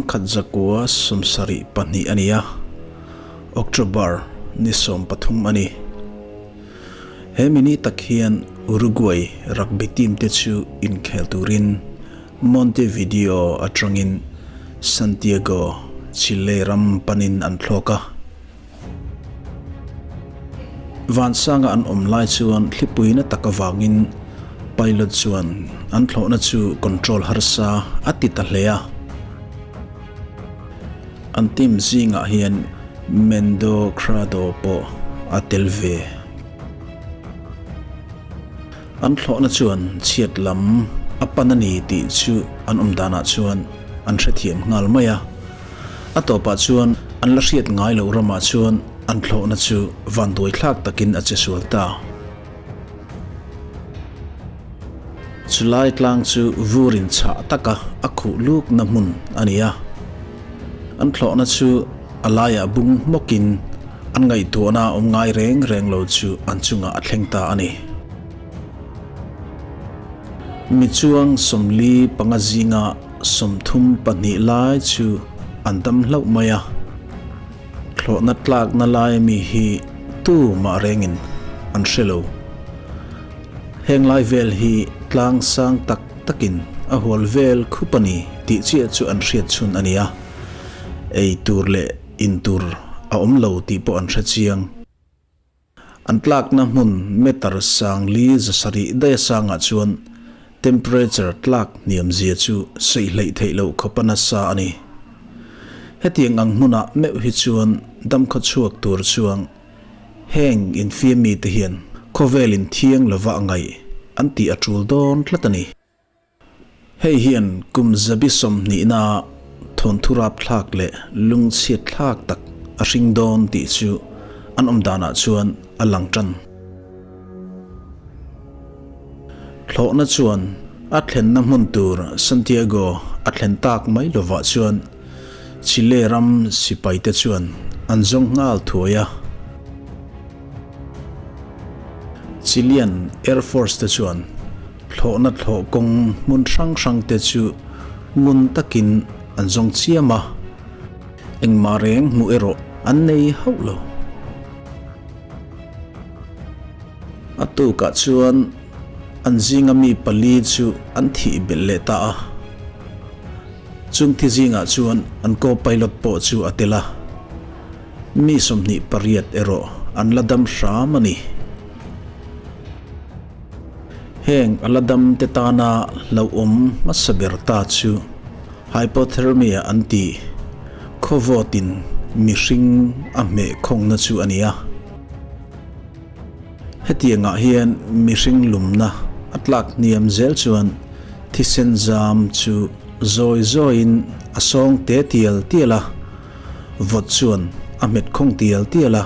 1972 a ni a, October ni 13 a ni. He mi ni tak hian Uruguay rugby team te chu inkhel turin Montevideo atangin Santiago, Chile ram panin an thlawk a. Vansanga an awm lai chuan thlipuina tak avangin pilot chuan an thlawhna chu control harsa a ti ta hle a. An team zingah hian Mendo Crado pawh a tel ve. An thlawhna chuan chhiat lam a pan a ni tih chu an awm danah chuan an hrethiam nghal mai a. A tawpah chuan an la hriat ngai loh ramah chuan an thlawhna chu vanduai thlak takin a che sual ta. Chulai tlang chu vurin chhah taka a khuh lukna hmun a ni a. An thlawhna chu a laiah bung hmawkin an ngaihtuahna awm ngai reng reng lo chu an chungah a thleng ta a ni. Mi chuang 45 zinga 32 lai chu an dam hlauh mai a. Thlawhna tlakna lai mi hi tu mah rengin an hre lo. Heng lai vel hi tlang sang tak takin a hual vel khup a ni tih chiah chu an hriat chhun a ni a. Ei tur leh in tur a awm lo tih pawh an hre chiang. An tlakna hmun meter 570 daih sangah chuan temperature tlak hniam zia chu saih hleih theih loh khawp a nasa a ni. Hetiang ang hmunah meuh hi chuan damkhaw chhuak tur chuang heng infiam mite hian khawvelin thiang lova a ngaih an tih a tul dawn tlat a ni. Hei hian kum zabi sawmhnihna thawnthu rapthlak leh lungchhiat thlak tak a hring dawn tih chu an awm danah chuan a lang tan. Thlawhna chuan a thlenna hmun tur Santiago a thlen tak mai lovah chuan Chile ram sipaite chuan an zawng nghal thuai a. Chilean Air Force te chuan Thlawhna thlawh kawng hmun hrang hrang te chu ngun takin an zawng chiam a, engmah reng hmuh erawh an nei hauh lo. A tukah chuan an zinga mi pali chu an thih belh leh ta a, chung thi zingah chuan an co-pilot pawh chu a tel a, mi 28 erawh an la dam hram a ni. Heng a la dam te tana hlauhawm hmasa ber ta chu hypothermia an tih, khawvawtin mihring a hmeh khawngna chu a ni a. Hetiangah hian mihring lumna a tlak hniam zel chuan thisen zam chu zawi zawiin a sawng te tial tial a, vawt chuan a hmet khawng tial tial a,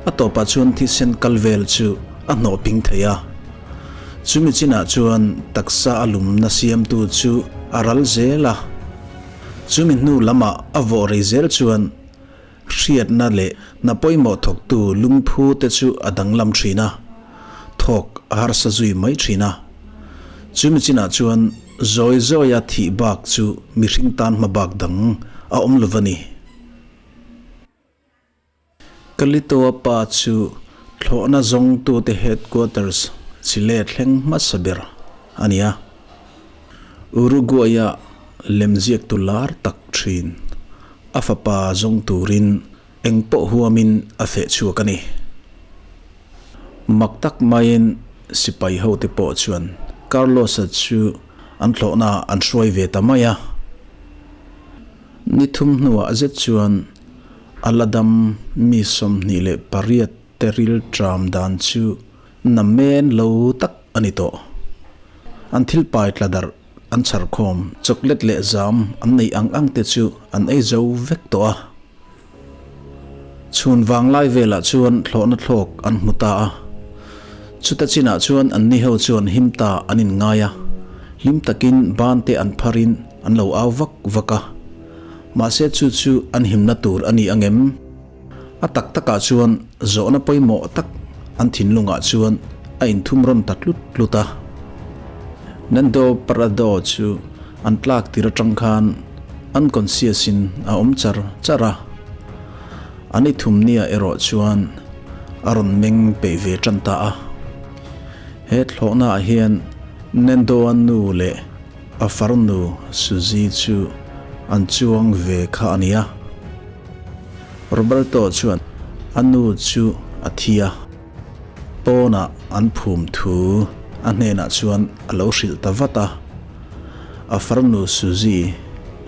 a tawpah chuan thisen kal vel chu a hnawh ping thei a. Chumi chinah chuan taksa a lumna siamtu chu a ral zel a. Chumi hnu lamah a vawh rei zel chuan hriatna leh hna pawimawh thawktu lungphu te chu a danglam thin a, thawk a harsa zui mai thin a. Chumi chinah chuan zawi zawia thih bak chu mihring tan hma bak dang a awm lo va ni. Kalitoa pa chu thlawhna zawngtute headquarters Chile thleng hmasa ber a ni a. Uruguay-a lemziaktu lar tak thin a fapa zawng turin eng pawh huamin a feh chhuak a ni. Mak tak maiin sipai hote pawh chuan Carlos-a chu an thlawhna an hruai ve ta mai a. Ni thum hnuah zet chuan a la dam mi 28 te ril tram dan chu na men lo tak a ni tawh. An thil pai tla darh an chhar khawm chocolate leh zam an nei ang ang te chu an ei zo vek tawh a. Chhun vanglai velah chuan thlawhna thlawk an hmu ta a. Chuta chinah chuan an ni ho chuan him ta an in ngai a, hlim takin ban te an pharin an lo au vak vak a. Mahse chu chu an himna tur a ni angem? A tak takah chuan zawhna pawimawh tak an thinlungah chuan a inthum rawn ta tlut tlut a. Nando Parrado chu an tlak tir atang khan. Unconscious in a awm char char a, a ni thumnia erawh chuan a rawn meng peih ve tan ta a. He thlawhna ah hian Nando-a nu leh a farnu Suzy chu an chuang ve kha a ni a. Roberto chuan a nu chu a thi a, pawnah an phum thu a hnenah chuan a lo hrilh ta vat a. A farnu Suzy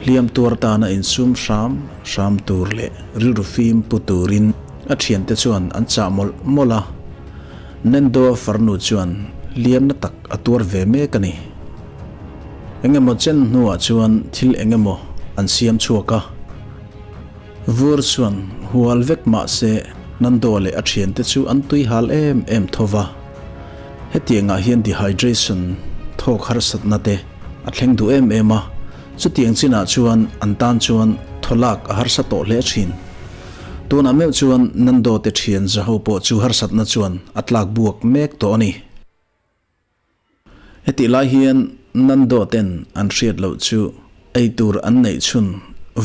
hliam tuar tana insum hram hram tur leh rilru fim pu turin a thiante chuan an chah mawlh mawlh a. Nendo-a farnu chuan hliamna tak a tuar ve mek a ni. Engemaw chen hnuah chuan thil engemaw an siam chhuak a. Vur chuan hual vek mah se Nando leh a thiante chu an tui hal em em tho va. Hetiangah hian dehydration, thawk harsatna te a thleng duh em em a, chutiang chinah chuan an tan chuan thaw lak a harsa tawh hle thin. Tunah meuh chuan Nando te thian zaho pawh chu harsatna chuan a tlak buak mek tawh a ni. Hetih lai hian Nando ten an hriat loh chu ei tur an neih chhun,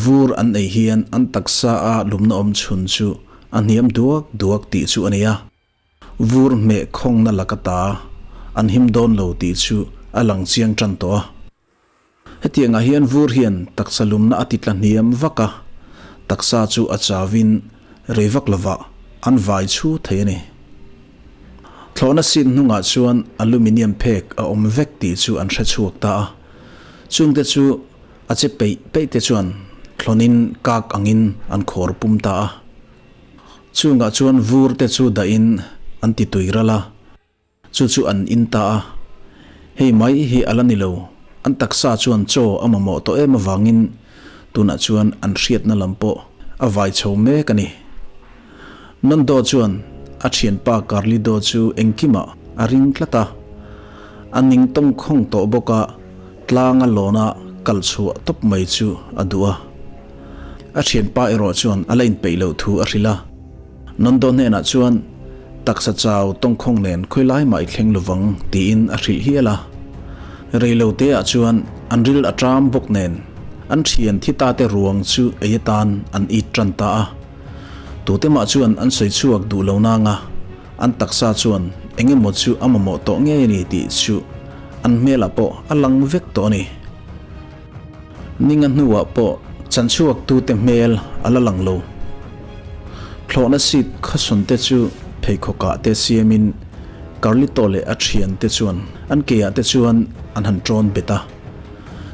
vur an ei hian an taksa a lumna awm chhun chu a hniam duak duak tih chu a ni a. Vur hmeh khawngna laka ta an him dawn lo tih chu a lang chiang tan tawh a. Hetiangah hian vur hian taksa lumna a ti tla hniam vak a, taksa chu a chauin rei vak lovah an vai chhu thei a ni. Thlawhna seat hnungah chuan aluminium phek a awm vek tih chu an hre chhuak ta a, chungte chu a che peih peih te chuan thlawnin kak angin an khawr pum ta a. Chungah chuan vur te chu dahin an ti tui ral a. Chu chu an in ta a, hei mai hi a la ni lo, an taksa chuan chaw a mamawh tawh em avangin tunah chuan an hriatna lam pawh a vai chho mek a ni. Nando chuan a thianpa Carlido chu engkimah a ring tlat a, a ning tawngkhawng tawh bawk a, tlanga lawna kal chhuah tawp mai chu a duh a. A thianpa erawh chuan a la inpeih loh thu a hrilh a. Nando hnenah chuan taksa chau tawngkhawng nen khawi lai mah i thleng lovang tiin a hrilh hial a. Reilo te ah chuan an ril a ṭam bawk nen an thian thi ta te ruang chu ei atan an it ṭan ta a. Tute mah chuan an sawi chhuak duh lo nanga an taksa chuan eng emaw chu a mamawh tawh ngei a ni tih chu an hmelah pawh a lang vek tawh a ni. Ninga hnuah pawh chanchhuaktute hmel a la lang lo. Thlawhna seat khawsawn te chu pheikhawkah te siamin Carlito leh a thiante chuan an keah te chuan an han ṭawn bet a.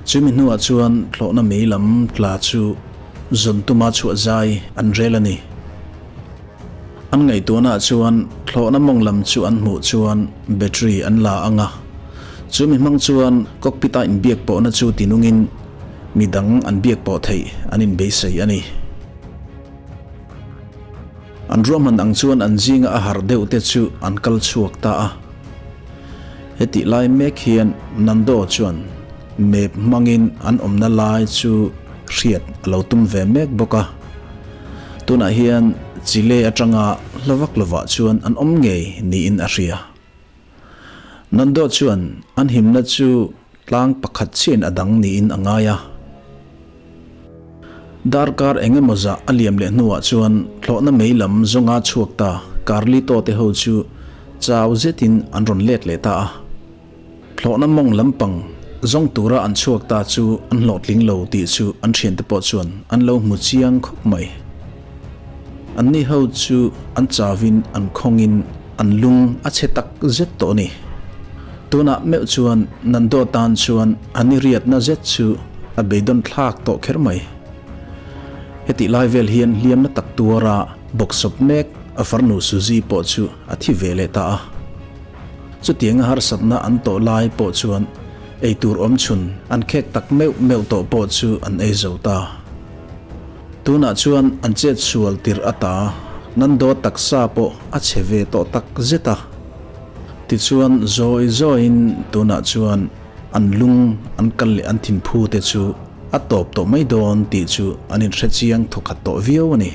Chumi hnuah chuan thlawhna mei lam tla chu zawn tuma chhuah zai an rel a ni. An ngaihtuahnaah chuan thlawhna mawng lam chu an hmuh chuan battery an la ang a, chu mi hmang chuan cockpit-a inbiak pawhna chu tinungin mi dang an biak pawh theih an inbeisei a ni. An ruahman ang chuan an zinga a harh deuh te chu an kal chhuak ta a. Hetih lai mek hian Nando chuan map hmangin an awmna lai chu hriat a lo tum ve mek bawk a. Tunah hian Chile atanga hla vak lovah chuan an awm ngei niin a hria. Nando chuan an himna chu tlang pakhat chiahin a dang niin a ngai a. Darkar eng emaw zah a liam leh hnuah chuan thlawhna mei lam zawnga chhuak ta Carlito te ho chu chau zetin an rawn let leh ta a. Thlawhna mawng lampang zawng tura an chhuak ta chu an hlawhtling lo tih chu an thiante pawh chuan an lo hmu chiang khawp mai. Anni ho chu an chauin an khawngin an lung a chhe tak zet tawh a ni. Tunah meuh chuan Nando tan chuan a ni riatna zet chu a beidawn thlak tawh kher mai. Hetih lai vel hian hliamna tak tuara bawksawp mek a farnu Suzy pawh chu a thi ve leh ta a. Chutianga harsatna an tawh lai pawh chuan ei tur awm chhun an khek tak meuh meuh tawh pawh chu an ei zo ta. Tunah chuan an chet sual tirh ata Nando taksa pawh a chhe ve tawh tak zet a. Tichuan zawi zawiin tunah chuan an lung an kal leh an thinphu te chu a tawp tawh mai dawn tih chu an inhre chiang thawkhat tawh viau a ni.